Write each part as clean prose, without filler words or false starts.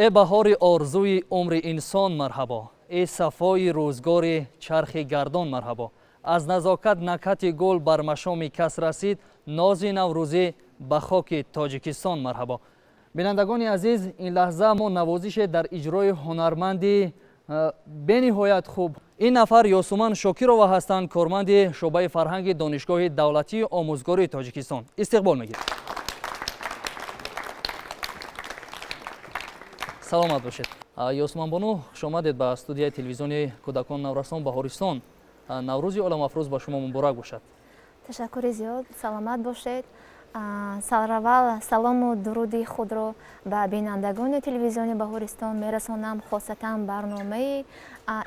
Э баҳори орзуи умри инсон марҳабо, э сафои рӯзгори чархи гардон марҳабо. Аз назокат накҳати гул бар машоми кас расид, нози наврӯзӣ ба хоки Тоҷикистон марҳабо. Бинандагони азиз, ин лаҳза мо навозише дар иҷрои ҳунарманди бениҳоят хуб. Ин нафар Ёсуман Шокирова ҳастанд, корманди шӯъбаи фарҳанги Донишгоҳи давлатии омӯзгории Тоҷикистон. Истиқбол мегирем. Саломат бошед, Ёсуманбону. Хушомадед ба студияи телевизиони кӯдакон наврасон Баҳористон. Наврӯзи оламафрӯз ба шумо муборак бошад. Ташаккури зиёд, саломат бошед. Сараввал салому дуруди худро ба бинандагони телевизиони Баҳористон мерасонам, хосатан барномаи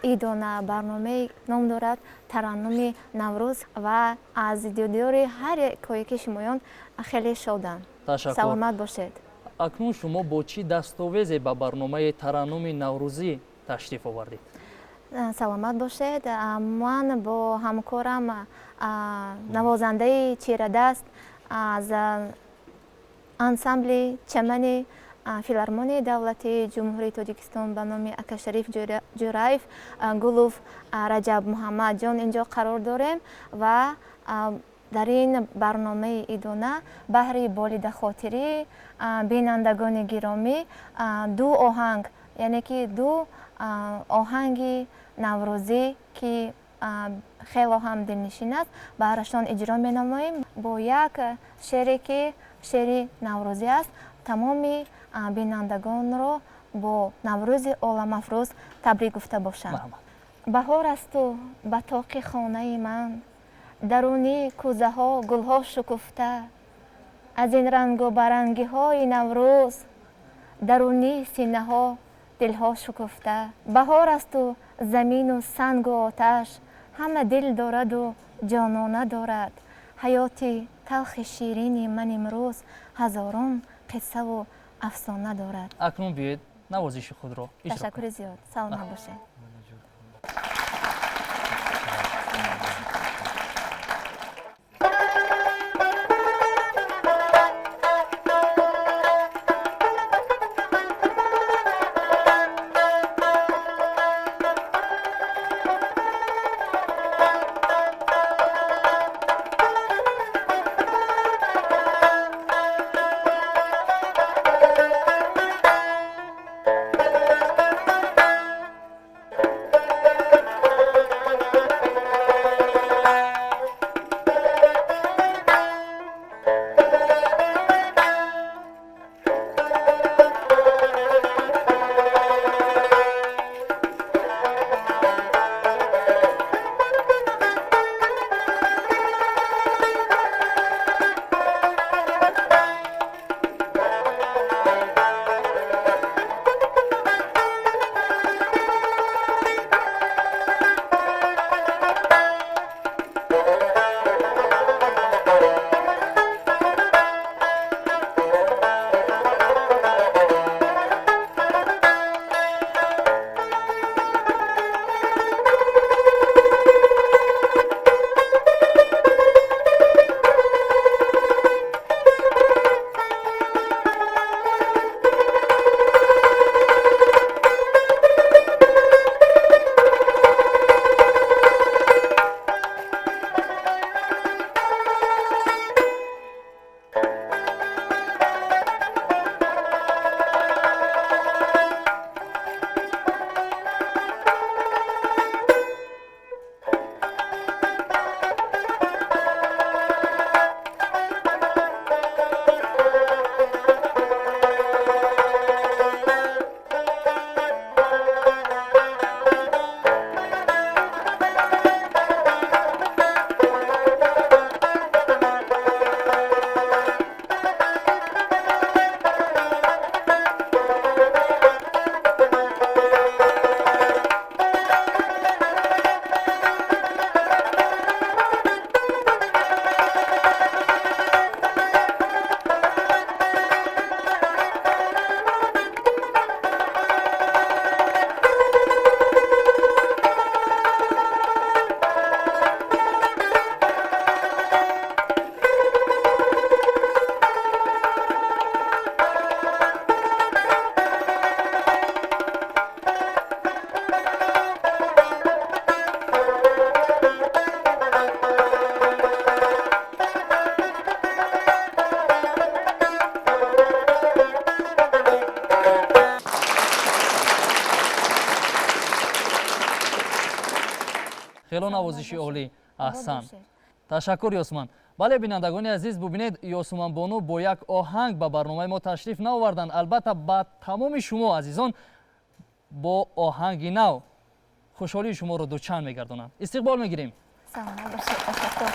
идона. Барномаи ном дорад Тараннуми Наврӯз ва аз дидори ҳар якояки шумоён хеле шодам. Саломат бошед. Акнун шумо бо чӣ дастовезе ба барномаи Тараннуми Наврӯзӣ ташриф овардед? Саломат бошед. Ман бо ҳамкорам, навозандаи чирадаст аз ансамбли чамани филармонияи давлатии Ҷумҳурии Тоҷикистон ба номи Акашариф Ҷӯраев, Гулов Раҷаб Муҳаммадҷон, инҷо қарор дорем ва дар ин барномаи идона баҳри болидахотирии бинандагони гиромӣ ду оҳанг, яъне ки ду оҳанги наврӯзӣ, ки хело ҳам дилнишин аст, баҳрашон иҷро менамоем бо як шере, ки шери наврӯзӣ аст. Тамоми бинандагонро бо Наврӯзи оламафрӯз табрик гуфта бошам. Баҳор асту ба тоқи хонаи ман даруни кӯзаҳо гулҳо шукуфта. Аз ин рангу барангиҳои Наврӯз даруни синаҳо дилҳо шукуфта. Баҳор асту замину сангу оташ ҳама дил дораду ҷонона дорад. Ҳаёти талхи ширини ман имрӯз ҳазорон қиссаву афсона дорад. Акнун биёед, навозиши худро. Ташаккури зиёд, саломат бошед. Хело навозиши олӣ. Аҳсан, ташаккур, Ёсуман. Бале, бинандагони азиз, бубинед, Ёсуманбону бо як оҳанг ба барномаи мо ташриф наоварданд. Албатта, ба тамоми шумо азизон бо оҳанги нав хушҳолии шуморо дучанд мегардонанд. Истиқбол мегирем. Саломат бошед, ташаккур.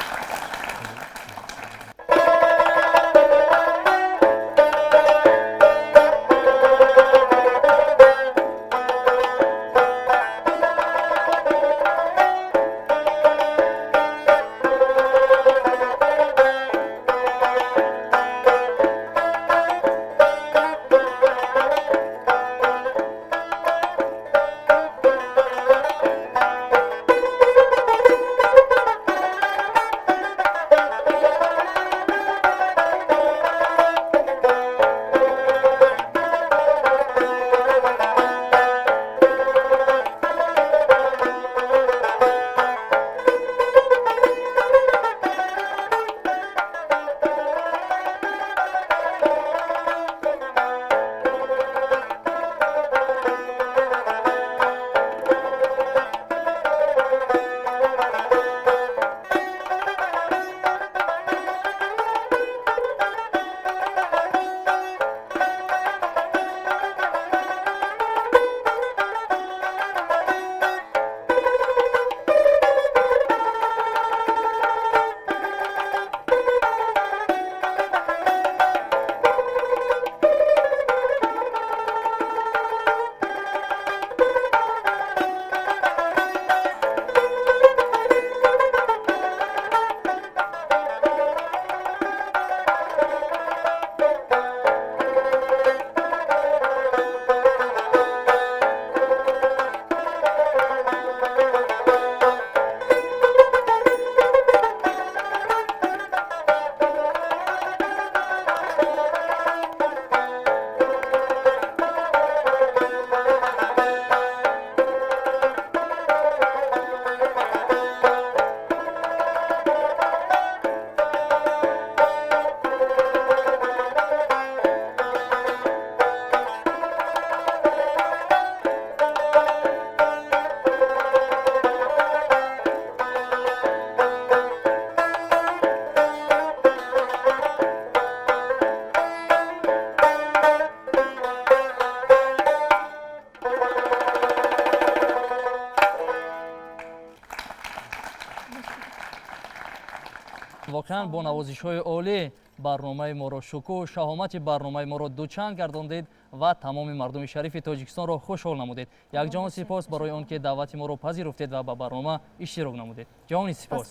Воқеан, бо навозишҳои олӣ барномаи моро, шукӯҳ шаҳомати барномаи моро дучанд гардондед ва тамоми мардуми шарифи Тоҷикистонро хушҳол намудед. Якҷаҳон сипос барои он ки даъвати моро пазируфтед ва ба барнома иштирок намудед. Ҷаҳони сипос,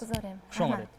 хуш омадед.